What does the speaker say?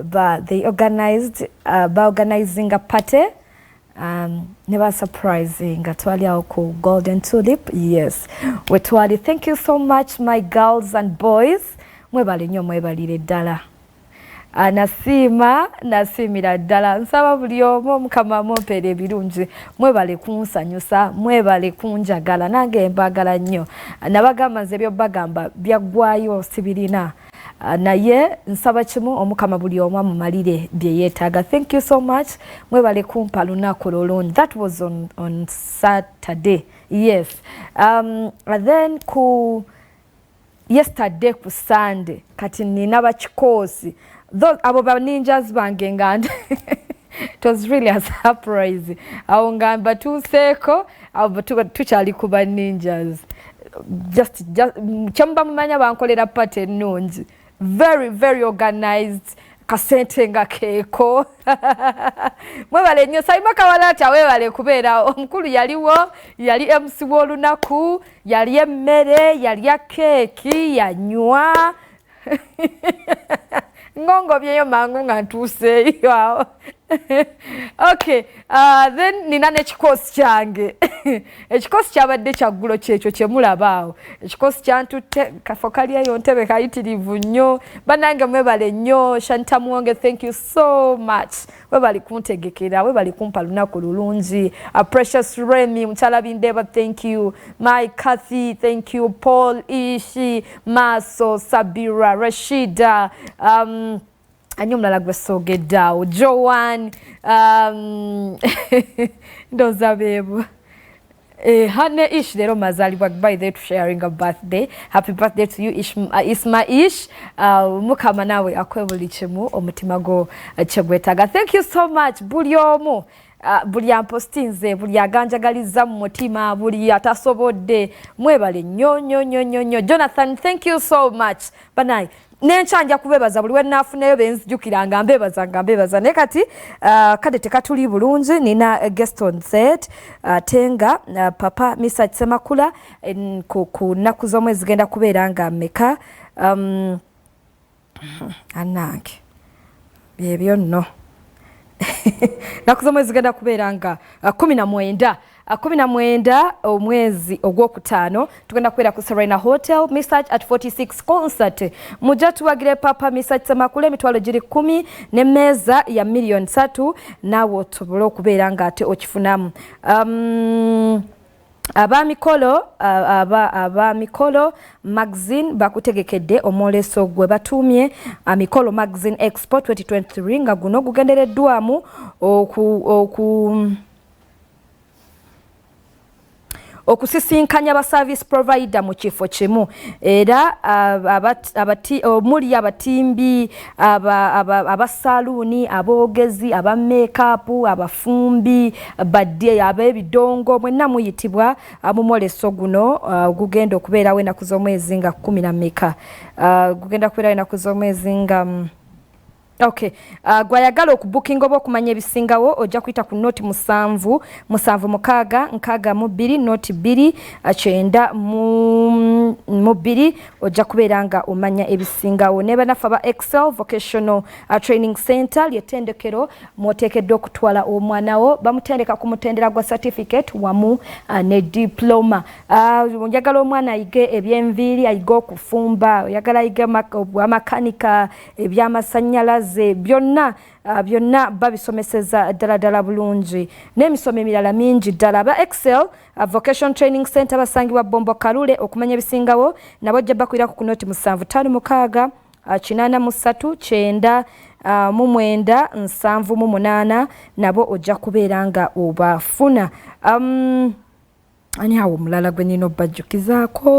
Ba, they organized, baorganizinga party ne ba surprising. Twali awo ku Golden Tulip, yes, wetwali. Thank you so much, my girls and boys. Mwebale nnyo, mwebalire ddala. Nasiima, nasiimira ddala. Nsaba buli omu Omukama amumpeera ebirungi. Mwebale kunsanyusa, mwebale kunjagala, nange mbagala nnyo. Nabagamba nze ebyobagamba byaggwayo, sibirina. Naye nsaba kimu, Omukama buli omu amumalire bye yeetaaga. Thank you so much, mwebale kumpa lunaku lulungi. That was on Saturday, yes. Then ku yesterday, ku Sunday, kati nina bakikoosi abo ba ninjas bange nga it was really a surprise. Awo nga mbatuuseeko, abo tukyali ku ba ninjas. Just kyemuba mumanya, bankolera party ennungi, very very organized, kasente nga keeko. Mwebale nnyo. Saima Kawalata, webale kubeera omukulu. Yaliwo, yali MC w'olunaku, yali emmere, yalya keeki, yanywa ngongobyeyo mangu nga ntuuseeyo awo. Okay, then nina n'ekikoosi kyange. Ekikoosi kyabadde kyaggulo, kyekyo kyemulaba awo. Ekikoosi kyantutte kafo kali eyo ntebe kayitirivu nnyo. Bannange, mwebale nnyo. Shanta Muwonge, thank you so much, webali kuntegekera, webali kumpa lunaku lulungi. Precious Remy, mukyala Bindeba, thank you. My Cathy, thank you. Paul Ishi Maso, Sabira Rashida, ani omulala gwe soogedde awo? Joan, ndowooza beebo. Hane Ish leero mazaalibwa. By the sharing a birthday, happy birthday to you, Ish, Isma Ish. Mukama naawe akuwe buli kimu omutima gwo kyegwetaaga. Thank you so much buli omu, buli ampostinze, buli aganjagaliza mu mutima, buli atasobodde, mwebale nnyo nnyo nnyo nnyo nnyo. Jonathan, thank you so much. Banaye, nenkya nja kubebaza buli wenaafunayo benzijukira nga mbebaza, nga mbebaza. Naye kati kade tekatuli bulungi. Nina guest on set, ate nga Papa Misa Semakula ku nnaku z'omwezi zigenda kubeera nga mmeka? Anange, byebyo nno. Nnaku z'omwezi zigenda kubeera nga 19, 19 omwezi ogwokutaano. Tugenda kubeera ku Serena Hotel, Misach at 46 concert. Mujja tuwagire Papa Misach Semakula. Emitwalo giri 10 n'emmeeza ya miliyoni 3, naawe osobole okubeera nga ate okifunamu. Abamikolo, abamikolo magazine bakutegekedde omwoleso gwe batuumye Mikolo Magazine Expo 2023, nga guno gugendereddwamu oku okusisinkanya ba service provider mu kifo kimu, era omuli abatimbi, abasaluuni, aboogezi, aba makeup, abafumbi, badde ab'ebidongo, mwenna muyitibwa mu mwoleso guno. Gugenda okubeerawo ennaku z'omwezi nga kumi na mmeka? Gugenda kubeerawo ennaku z'omwezi nga okay. Gwayagala okubukinga oba okumanya ebisingawo, ojja kuyita ku 0 7 7 6 62 02 92. Ojja kubeera nga omanya ebisingawo. Ne banaffe aba Excel Vocational Training Center, lyetendekero mwoteekeddwa okutwala omwana wo. Bamutendeka ku mutendera gwa certificate wamu ne diploma. Njagala omwana ayige ebyenviiri, ayige okufumba, oyagala ayige obwamakanika, ebyamasanyalaze, byonna, byonna babisomeseza ddala ddala bulungi, n'emisomo emirala mingi ddala. Aba Excel Vocation Training Center basangibwa Bombo Kalule. Okumanya ebisingawo nabo ojja bakwirako ku 0 7 5 6 83 99 78, nabo ojja kubeera nga obafuna. Ani awo omulala gwe nina obbajjukizaako?